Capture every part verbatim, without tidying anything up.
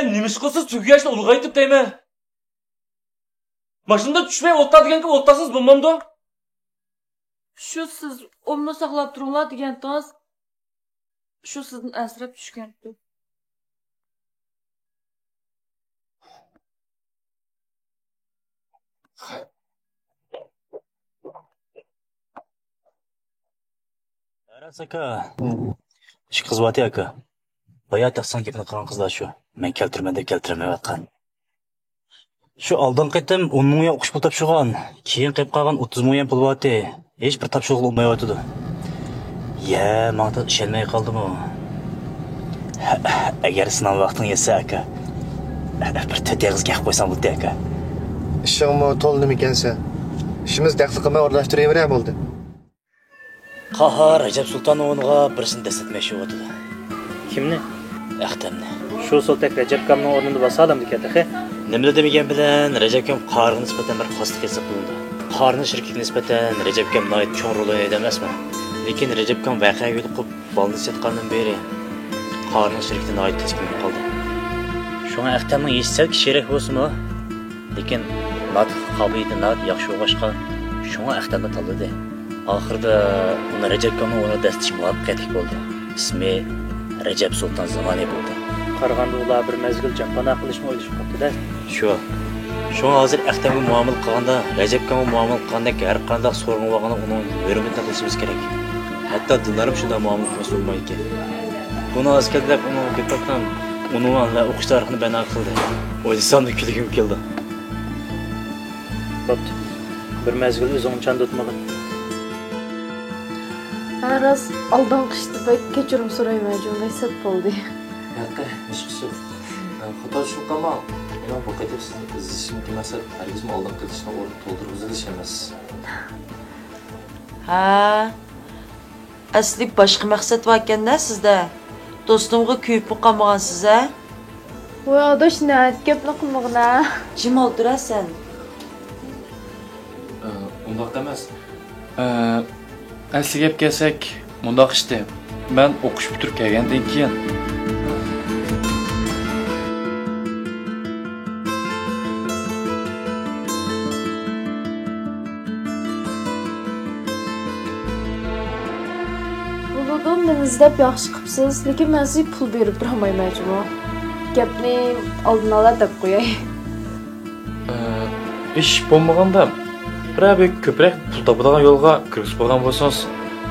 نېمە ئىش قىلسىز، تۈگىگەچلا ئۇلغايتىپ دەيمەن. ماشىنىدا چۈشمەي ئولتۇر دېگەنكى ئولتۇرسىز بولمامدۇ؟ شۇ سىز ئون مىڭ ساقلاپ تۇرۇڭلار دېگەنتىڭىز، شۇ سىزدىن ئەنسىرەپ چۈشكەنتۇ. ئاراس ئاكا، ئىش قىزىۋاتى ئاكا. بايا تاقسان گېپىنى قىلغان قىزلار شۇ. مەن كەلتۈرىمەن دەپ كەلتۈرەلمەيۋاتقان. شۇ ئالدىنقى قېتىم ئون مىڭ يۈەن ئوقۇش پۇلى تاپشۇرغان، كېيىن قېلىپ قالغان ئوتتۇز مىڭ يۈەن پۇلى بارتى. ھېچ بىر تاپشۇرغىلى بولمايۋاتىدۇ. يە، ماڭا تا ئىشەنمەي قالدىمۇ؟ ئەگەر سېنىڭ ۋاقتىڭ يەتسە، ئاكا، بىر تۆت ئېغىز گەپ قويساڭ بولدى، ئاكا. ئىشىڭمۇ تولا نېمىكەنسەن؟ ئىشىمىز دەخلى قىلماي ئورۇنلاشتۇرۇۋېرە بولدى. قاھار رەجەپ سۇلتان ئورنىغا بىرسىنى دەسسەتمەكچى بولۇۋاتىدۇ. كىمنى؟ ئەختەمنى. شۇ سولتەك رەجەپكامنىڭ ئورنىدا باسالامدىكەن تېخى؟ نېمىلا دېمىگەن بىلەن رەجەپكام قاھارغا نىسبەتەن بىر خاسلىق ھېسابلىنىدۇ. قاھارنىڭ شىركىتىگە نىسبەتەن رەجەپكام ناھايىتى چوڭ رول ئوينايدۇ ئەمەسمۇ؟ لېكىن رەجەپكام ۋەقەگە يولۇقۇپ، بالىنى سېتىۋەتكەندىن بېرى قاھارنىڭ شىركىتى ناھايىتى تەسكىنلىنىپ قالدى. شۇڭا ئەختەمنىڭ يېشى سەل كىچىكرەك بولسىمۇ، لېكىن ناتىقلىق قابىلىيىتى ناھايىتى ياخشى بولغاچقا، شۇڭا ئەختەمنى تاللىدى. ئاخىرىدا ئۇنى رەجەپكامنىڭ ئورنىغا دەسسىتىش مۇۋەپپەقىيەتلىك بولدى. ئىسمى رەجەپ سۇلتان زامانى بولدى. قارىغاندا ئۇلار بىر مەزگىل جانپاناھ قىلىشنى ئويلىشىپ قاپتۇ-دە. شۇ. شۇڭا ھازىر ئەختەمگە مۇئامىلە قىلغاندا، رەجەپكامغا مۇئامىلە قىلغاندەك ھەر قانداق سورۇنغا بارغاندا ئۇنىڭ ھۆرمىتىنى قىلىشىمىز كېرەك. ھەتتا دىنلارمۇ شۇنداق مۇئامىلە قىلمىسا بولمايدىكەن. بۇنى ئاز كەلدى دەپ ئۇنىڭغا گۆپەكنىڭ ئۇنۋان ۋە ئوقۇش تارىخىنى بەيان قىلدى. ئويلىساملا كۈلگۈم كېلىدۇ. بوپتۇ. بىر مەزگىل ئۆزۈڭنى چاندۇتمىغىن. ھە، راست، ئالدىنقى ئىشتا بەك كەچۈرۈم سورايمەن، جۇمۇ بەك سەت بولدى. ياق، ھېچقىسى يوق. خاتا چۈشىنىپ قالماڭ. مېنىڭ بۇ قېتىم سىزنى ئىزدىشىمدىكى مەقسەت ھەرگىزمۇ ئالدىنقى قېتىمكىنىڭ ئورنىنى تولدۇرۇپ ئىزدىشى ئەمەس. ھە. ئەسلى باشقا مەقسەت باركەن-دە سىزدە. دوستۇمغا كۆيۈپمۇ قالمىغانسىز ھە؟ ۋاي ئاداش، نەدە گەپنى قىلمىغىن ھە. جىم ئولتۇر ھە سەن. ئە، ئۇنداق ئەمەس. ئە، ئەسلى گەپكە كەلسەك، مۇنداق ئىشتى. مەن ئوقۇش پۈتتۈرۈپ كەلگەندىن كېيىن، بولىدۇ، مېنى ئىزدەپ ياخشى قىپسىز، لېكىن مەن سىزگە پۇل بېرىپ تۇرالمايمەن جۇمۇ. گەپنى ئالدىن ئالا دەپ قوياي. ئە، ئىش بولمىغاندا، بىرەر بىر كۆپرەك پۇل تاپىدىغان يولغا كىرگۈزۈپ قويغان بولسىڭىز،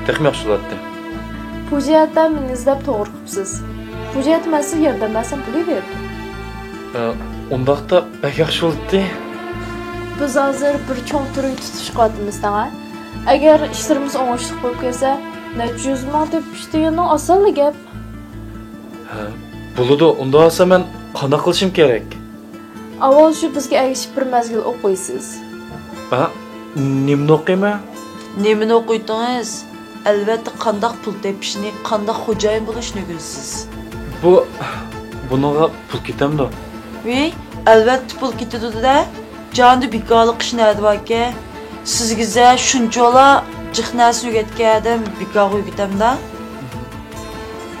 تېخىمۇ ياخشى بولاتتى. بۇ جەھەتتە مېنى ئىزدەپ توغرا قىپسىز. بۇ جەھەتتە مەن سىزگە ياردەم بەرسەم بولۇۋېرىدۇ. ئە، ئۇنداقتا بەك ياخشى بولاتتى. بىز ھازىر بىر چوڭ تۈرگە تۇتۇشۇپ قالىۋاتىمىز تەڭ ھە. ئەگەر ئىشلىرىمىز ئوڭۇشلۇق بولۇپ كەلسە، نەچچە يۈز مىڭ تېپىپ ئىشتىن ئاسانلا گەپ. ھە، بولىدۇ. ئۇنداق بولسا مەن قانداق قىلىشىم كېرەك؟ ئاۋۋال شۇ بىزگە ئەگىشىپ بىر مەزگىل ئوقۇيسىز. ھە؟ نېمىنى ئوقۇيمەن؟ نېمىنى ئوقۇيتتىڭىز؟ ئەلۋەتتە، قانداق پۇل تېپىشنى، قانداق خوجايىن بولۇشنى ئۆگىنىسىز. بۇ، بۇنىڭغا پۇل كېتەمدۇ؟ ۋىي، ئەلۋەتتە پۇل كېتىدۇ-دە. جاھاندا بىكارلىق ئىش نەدە باركەن؟ سىزگە زە شۇنچىۋالا جىق نەرسىنى ئۆگەتكەن ئادەم بىكارغا ئۆگىتەمدۇ؟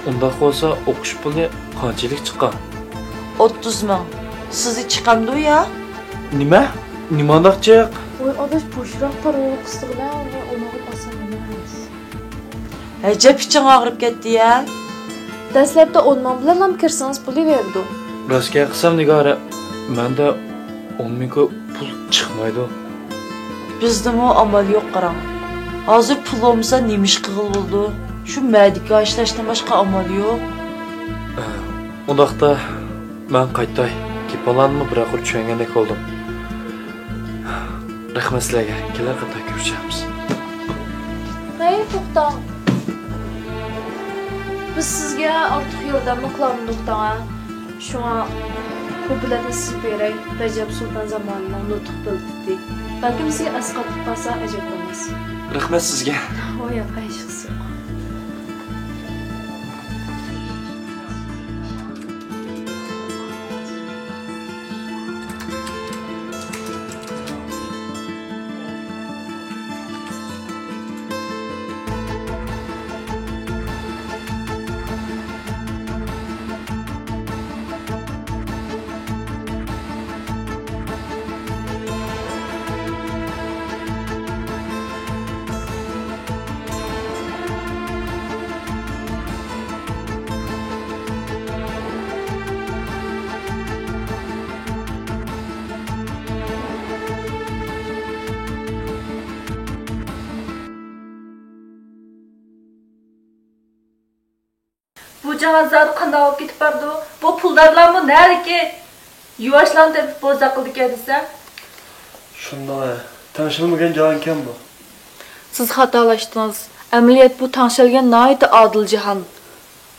ئۇنداق بولسا ئوقۇش پۇلى قانچىلىك چىققان؟ ئوتتۇز مىڭ. سىزگە چىقامدۇ يا؟ نېمە؟ نېمانداق جىق؟ ۋاي ئاداش، بوشراق پارولنى قىستىغىنە، ئۇنى ئۇنىڭغا باسامدۇ ئەمەس؟ ئەجەب ئىچىڭ ئاغرىپ كەتتى يا. دەسلەپتە ئون مىڭ بىلەنلا كىرسىڭىز بولۇۋېرىدۇ. راست گەپ قىلسام نىگارە، مەندە ئون مىڭ كوي پۇل چىقمايدۇ. بىزدىمۇ ئامال يوق قاراڭ. ھازىر پۇل بولمىسا نېمە ئىش قىلغىلى بولىدۇ؟ شۇ مەدىكا ئىشلەشتىن باشقا ئامال يوق. ئۇنداقتا مەن قايتاي. گېپىڭلارنىمۇ بىر ئاخىر چۈشەنگەندەك بولدۇم. رەھمەت سىلەرگە. كېلەر قېتىم كۆرۈشەرمىز. ھەي، توختاڭ. بىز سىزگە ئارتۇق ياردەممۇ قىلالمىدۇق تاڭا. شۇڭا بۇ بېلەتنى سىزگە بېرەي. رەجەپ سۇلتان زامانىنىڭ نۇتۇق بېلىتى. بەلكىم سىزگە ئەسقاتىپ قالسا ئەجەب ئەمەس. رەھمەت سىزگە. ھوي، ياق، ھېچقىسى يوق. جاھان زادى قانداق بولۇپ كېتىپ بارىدۇ؟ بۇ پۇلدارلارمۇ نەدىكى يۇۋاشلارنى تېپىپ بوزەك قىلىدىكەن دېسە؟ شۇنداق ھە. تەڭشىلمىگەن جاھانكەن بۇ. سىز خاتالاشتىڭىز. ئەمەلىيەت بۇ تەڭشەلگەن ناھايىتى ئادىل جاھان.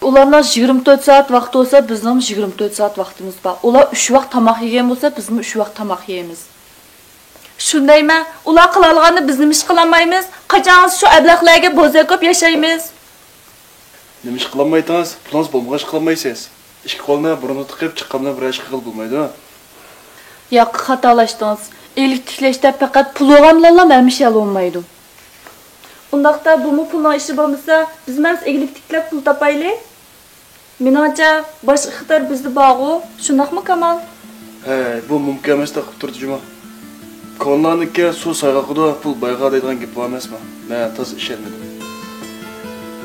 ئۇلارنىڭ يىگىرمە تۆت سائەت ۋاقتى بولسا، بىزنىڭمۇ يىگىرمە تۆت سائەت ۋاقتىمىز بار. ئۇلار ئۈچ ۋاق تاماق يېگەن بولسا، بىزمۇ ئۈچ ۋاق تاماق يەيمىز. شۇندايمەن، ئۇلار قىلالىغاننى بىز نېمىشقا قىلالمايمىز؟ قاچانغىچە شۇ ئەبلەخلەرگە بوزەك بولۇپ ياشايمىز؟ نېمىشقا قىلالمايتىڭىز؟ پۇلىڭىز بولمىغاچقا قىلالمايسىز. ئىككى قولنى بۇرنىغا تىقىپ، چىققان بىلەن بىر ئىش قىلغىلى بولمايدۇ. ياق، خاتالاشتىڭىز. ئىگىلىك تىكلەشتە پەقەت پۇل بولغان بىلەنلا ھەممە ئىش ھەل بولمايدۇ. ئۇنداقتا بۇمۇ پۇلنىڭ ئىشى بولمىسا، بىزمۇ ئىگىلىك تىكلەپ پۇل تاپايلى. مېنىڭچە، باشقا ئىقتىدار بىزدە بارغۇ، شۇنداقمۇ، كامال؟ ھەي، بۇ مۇمكىن ئەمەستەك قىلىپ تۇرىدۇ جۇمۇ. كونىلارنىڭكى سۇ سايغا ئاقىدۇ، پۇل بايغا دەيدىغان گېپى بار ئەمەسمۇ؟ مەن تازا ئىشەنمىدىم.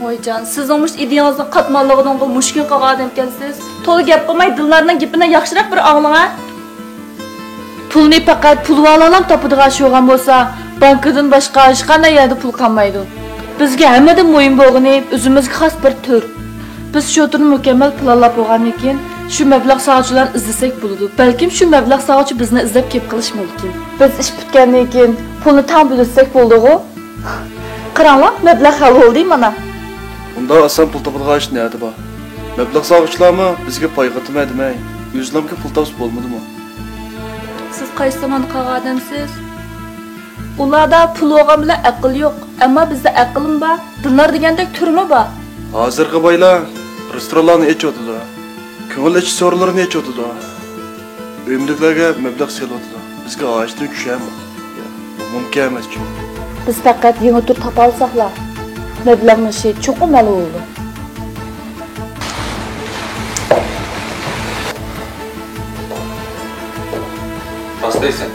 ۋايجان، سىزنىڭ مۇشۇ ئىدىيەڭىزنىڭ قاتماللىقىدىنغۇ مۇشۇ كۈن قالغان ئادەمكەنسىز. تولا گەپ قىلماي، دىلنارنىڭ گېپىنى ياخشىراق بىر ئاڭلىڭە. پۇلنى پەقەت پۇلۋالالام تاپىدىغان ئىش بولغان بولسا، بانكىدىن باشقا ھېچقانداق يەردە پۇل قالمايدۇ. بىزگە ھەممىدىن مۇھىم بولغىنى ئۆزىمىزگە خاس بىر تۈر. بىز شۇ تۈرنى مۇكەممەل پىلانلاپ بولغاندىن كېيىن، شۇ مەبلەغ سالغۇچىلارنى ئىزدىسەك بولىدۇ. بەلكىم شۇ مەبلەغ سالغۇچى بىزنى ئىزدەپ كېلىپ قېلىشى مۇمكىن. بىز ئىش پۈتكەندىن كېيىن پۇلنى تەڭ بۆلۈشسەك بولىدىغۇ؟ قاراڭلار، مەبلەغ ھەل بولدى مانا. ئۇنداق ئاسان پۇل تاپىدىغان ئىش نەدە بار؟ مەبلەغ سالغۇچىلارمۇ بىزگە پاي قاتىمەن دېمەي، ئۆزلەمكە پۇل تاپسا بولمىدىمۇ؟ سىز قايسى زاماندا قالغان ئادەمسىز؟ ئۇلاردا پۇل بولغان بىلەن ئەقىل يوق، ئەمما بىزدە ئەقىلمۇ بار، دىلنار دېگەندەك تۈرمۇ بار. ھازىرقى بايلار رېستورانلارنى ئېچىۋاتىدۇ، كۆڭۈل ئېچىش سورۇنلىرىنى ئېچىۋاتىدۇ. ئۆيىمىزدىكىلەرگە مەبلەغ سېلىۋاتىدۇ. بىزگە ھاجىتىمۇ چۈشەرمۇ؟ بۇ مۇمكىن ئەمەس چۈنكى. بىز پەقەت يېڭى تۈر تاپالىساقلا، مەبلەغنىڭ ئىشى چوقۇم ھەل بولىدۇ. راست دەيسەن.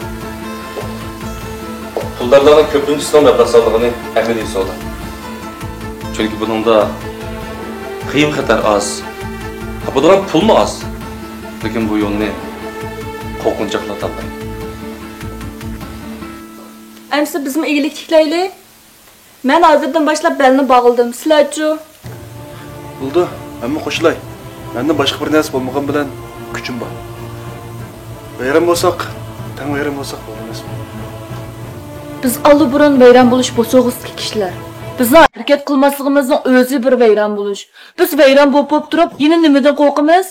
پۇلدارلارنىڭ كۆپىنچىسىنىڭ مەبلەغ سالىدىغىنى ئەمەلىي سودا. چۈنكى بۇنىڭدا قىيىن خەتەر ئاز، تاپىدىغان پۇلمۇ ئاز. لېكىن بۇ يولنى قورقۇنچاقلار تاللايدۇ. ئەمسە بىزمۇ ئىگىلىك تىكلەيلى. مەن ھازىردىن باشلاپ بەلنى باغلىدىم. سىلەرچۇ؟ بولىدۇ، مەنمۇ قوشۇلاي. مەندە باشقا بىر نەرسە بولمىغان بىلەن كۈچۈم بار. ۋەيران بولساق، تەڭ ۋەيران بولساق بولىدۇ ئەمەسمۇ؟ بىز ئاللىبۇرۇن ۋەيران بولۇش بوسۇغىسىدىكى كىشىلەر. بىزنىڭ ھەرىكەت قىلماسلىقىمىزنىڭ ئۆزى بىر ۋەيران بولۇش. بىز ۋەيران بولۇپ، بولۇپ تۇرۇپ، يەنە نېمىدىن قورقىمىز؟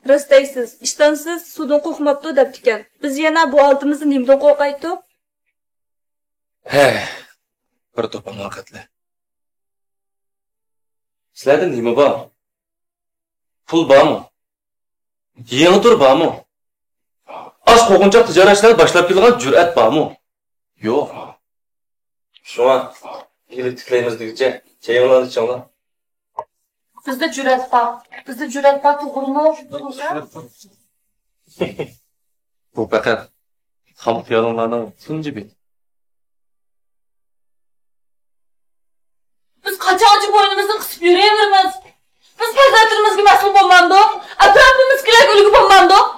راست دەيسىز، ئىشتانسىز سۇدىن قورقماپتۇ دەپتىكەن. بىز يەنە بۇ ھالىتىمىزدە نېمىدىن قورقايتتۇق؟ ھەي، بىر توپ ھاماقەتلەر. سىلەردە نېمە بار؟ پۇل بارمۇ؟ يېڭى تۈر بارمۇ؟ ئاز قورقۇنچاق تىجارەتچىلەر باشلاپ كېلىدىغان جۈرئەت بارمۇ؟ يوق. شۇڭا ئىگىلىك تىكلەيمىز دېگۈچە چېيىڭلارنى ئىچىڭلار. بىزدە جۈرئەت بار. بىزدە جۈرئەت بار، توغرىمۇ؟ بۇ پەقەت خام خىيالىڭلارنىڭ تۇنجى بېتى. بىز قاچانغىچە بوينىمىزنى قىسىپ يۈرۈۋېرىمىز؟ بىز پەرزەنتلىرىمىزگە مەسئۇل بولمامدۇق؟ ئەتراپىمىزدىكىلەرگە ئۇلگە بولمامدۇق؟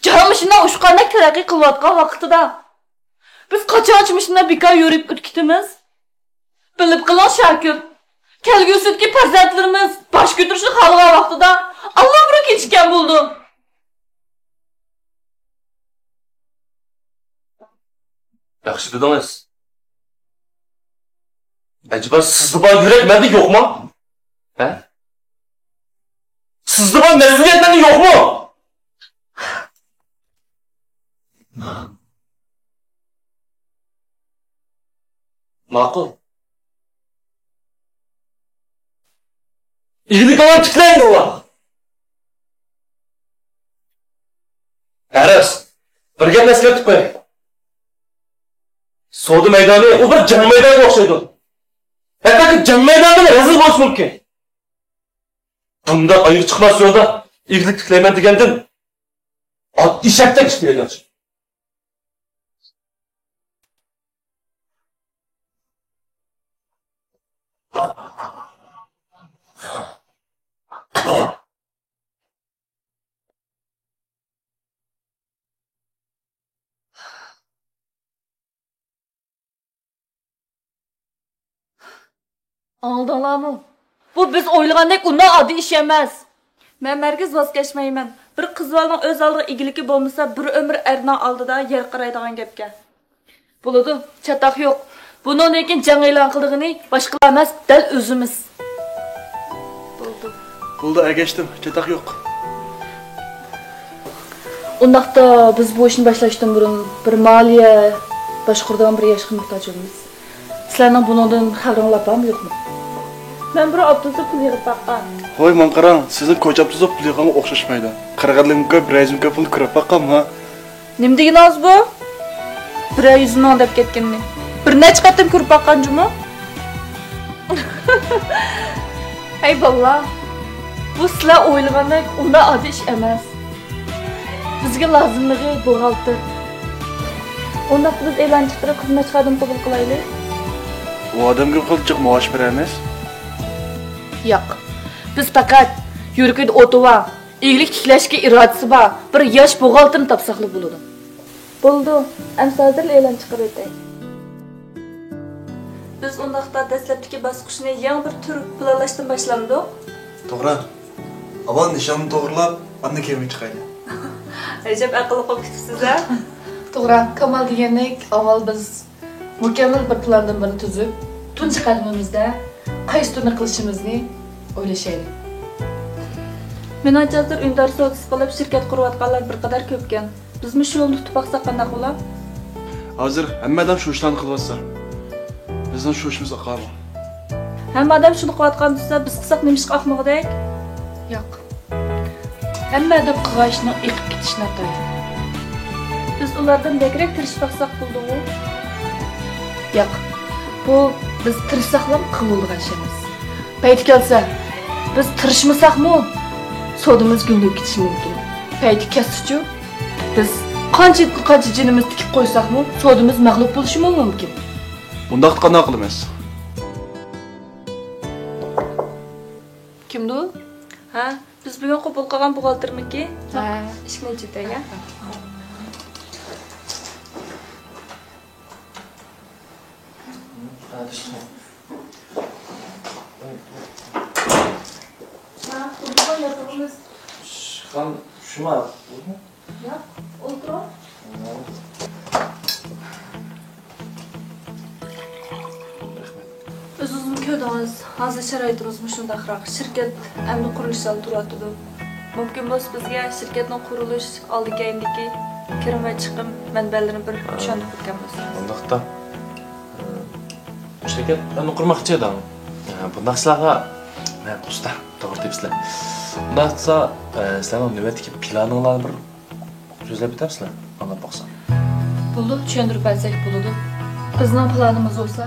جاھان مۇشۇنداق ئۇچقاندەك تەرەققىي قىلىۋاتقان ۋاقتىدا، بىز قاچانغىچە مۇشۇنداق بىكار يۈرۈپ ئۆتۈپ كېتىمىز؟ بىلىپ قېلىڭ، شاكىر. كەلگۈسىدىكى پەرزەنتلىرىمىز باش كۆتۈرۈشنى خالىغان ۋاقتىدا ئاللىبۇرۇن كېچىككەن بولىدۇ. ياخشى دېدىڭىز. ئەجەبا سىزدە بار يۈرەك مەندە يوقمۇ؟ ھە؟ سىزدە بار مەسئۇلىيەت مەندە يوقمۇ؟ ماقۇل. ئىگىلىك ئالان تىكلەيدۇ ئۇلار. ھەرەس، بىر گەپنى ئەسكەرتىپ قوياي. سودا مەيدانى ئۇ بىر جەڭ مەيدانىغا ئوخشايدۇ. ھەتتاكى جەڭ مەيدانىدىن رەزىل بولۇشى مۇمكىن. بۇنداق ئايىغى چىقماس يولدا ئىگىلىك تىكلەيمەن دېگەندىن ئات ئېشەكتەك ئىش بېرىدۇ. ئاڭلىدىڭلارمۇ؟ بۇ بىز ئويلىغاندەك ئۇنداق ئاددىي ئىش ئەمەس. مەن ھەرگىز ۋاز كەچمەيمەن. بىر قىز بالىنىڭ ئۆز ئالدىغا ئىگىلىكى بولمىسا، بىر ئۆمۈر ئەرنىڭ ئالدىدا يەر قارايدىغان گەپكەن. بولىدۇ، چاتاق يوق. بۇنىڭدىن كېيىن جەڭ ئېلان قىلىدىغىنى باشقىلار ئەمەس، دەل ئۆزىمىز. بولدى. بولدى، ئەگەشتىم، چاتاق يوق. ئۇنداقتا بىز بۇ ئىشنى باشلاشتىن بۇرۇن بىر مالىيە باشقۇرىدىغان بىر ياشقا موھتاج بولىمىز. سىلەرنىڭ بۇنىڭدىن خەۋىرىڭلار بارمۇ يوقمۇ؟ مەن بىر ئاپتوبۇستا پۇل يىغىپ باققان. ھوي، ماڭا قاراڭ، سىزنىڭ كوچا ئاپتوبۇستا پۇل يىغقانغا ئوخشاشمايدۇ. قىرىق ئەللىك مىڭ كۆپ، بىر يۈز مىڭ كۆپ پۇلنى كۆرۈپ باققانما؟ نېمە دېگىنىڭىز بۇ؟ بىرەر يۈز مىڭ دەپ كەتكىنىنى بىر نەچچە قېتىم كۆرۈپ باققان جۇمۇ. ھەي بالىلار، بۇ سىلەر ئويلىغاندەك ئۇنداق ئاددىي ئىش ئەمەس. بىزگە لازىملىقى بوغالتىر. ئۇنداقتا بىز ئېلان چىقىرىپ خىزمەتچى خادىم قوبۇل قىلايلى. ئۇ ئادەمگە قىلچە مائاش بېرەمىز. ياق، بىز پەقەت يۈرىكىدە ئوتى بار، ئىگىلىك تىكلەشكە ئىرادىسى بار بىر ياش بوغالتىرنى تاپساقلا بولىدۇ. بولىدۇ، ئەمسە ھازىرلا ئېلان چىقىرىۋېتەي. بىز ئۇنداقتا دەسلەپتىكى باسقۇچنى يېڭى بىر تۈر پىلانلاشتىن باشلامدۇق؟ توغرا. ئاۋۋال نىشاننى توغرىلاپ، ئاندىن كىرىمگە چىقايلى. ئەجەب ئەقىللىق بولۇپ كېتىپسىز-ھە. توغرا، كامال دېگەندەك، ئاۋۋال بىز مۇكەممەل بىر پىلاندىن بىرنى تۈزۈپ، تۇنجى قەدىمىمىزدە قايسى تۈرنى قىلىشىمىزنى ئويلىشايلى. مېنىڭچە، ھازىر ئۈندىدار سودىسى قىلىپ شىركەت قۇرۇۋاتقانلار بىر قەدەر كۆپكەن. بىزمۇ شۇ يولنى تۇتۇپ باقساق قانداق بولا؟ ھازىر ھەممە ئادەم شۇ ئىشلارنى قىلىۋاتسا، بىزنىڭ شۇ ئىشىمىز ئاقارمۇ؟ ھەممە ئادەم شۇنى قىلىۋاتقان تۇرسا، بىز قىلساق نېمىشقا ئاقمىغۇدەك؟ ياق. ھەممە ئادەم قىلغان ئىشنىڭ ئېقىپ كېتىشى ناتايىن. بىز ئۇلاردىن بەكرەك تىرىشىپ باقساق بولىدىغۇ؟ ياق. بۇ بىز تىرىشساقلا قىلىۋالىدىغان ئىش ئەمەس. پەيتى كەلسە، بىز تىرىشمىساقمۇ سودىمىز گۈللىنىپ كېتىشى مۇمكىن. پەيتى كەلسىچۇ، بىز قانچە، قانچە جېنىمىزنى تىكىپ قويساقمۇ سودىمىز مەغلۇپ بولۇشىمۇ مۇمكىن. ئۇنداقتا قانداق قىلىمىز؟ كىمدۇ؟ ھە، بىز بۈگۈن قوبۇل قىلغان بوغالتىرمىكى؟ ھە. ئىشىكنى ئېچىۋېتەي، ھە؟ شۇما. ياق، ئولتۇرۇڭ. ئۆزىڭىزمۇ كۆردىڭىز، ھازىر شارائىتىمىز مۇشۇنداقراق. شىركەت ئەمدى قۇرۇلۇش ھالىدا تۇرۇۋاتىدۇ. مۇمكىن بولسا بىزگە شىركەتنىڭ قۇرۇلۇش ئالدى كەينىدىكى كىرىم ۋە چىقىم مەنبەلىرىنى بىر چۈشەندۈرۈپ ئۆتكەن بولسىڭىز. ئۇنداقتا، ئە، شىركەت ئەمدى قۇرماقچى ئىدىڭ. ئە، بۇنداق ئىشلارغا مەن ئۇستا، توغرا تېپىسىلەر. ئۇنداق قىلسا، ئە، سىلەرنىڭ نۆۋەتتىكى پىلانىڭلارنى بىر سۆزلەپ ئۆتەمسىلەر؟ ئاڭلاپ باقسام. بولىدۇ، چۈشەندۈرۈپ بەرسەك بولىدۇ. بىزنىڭ پىلانىمىز بولسا،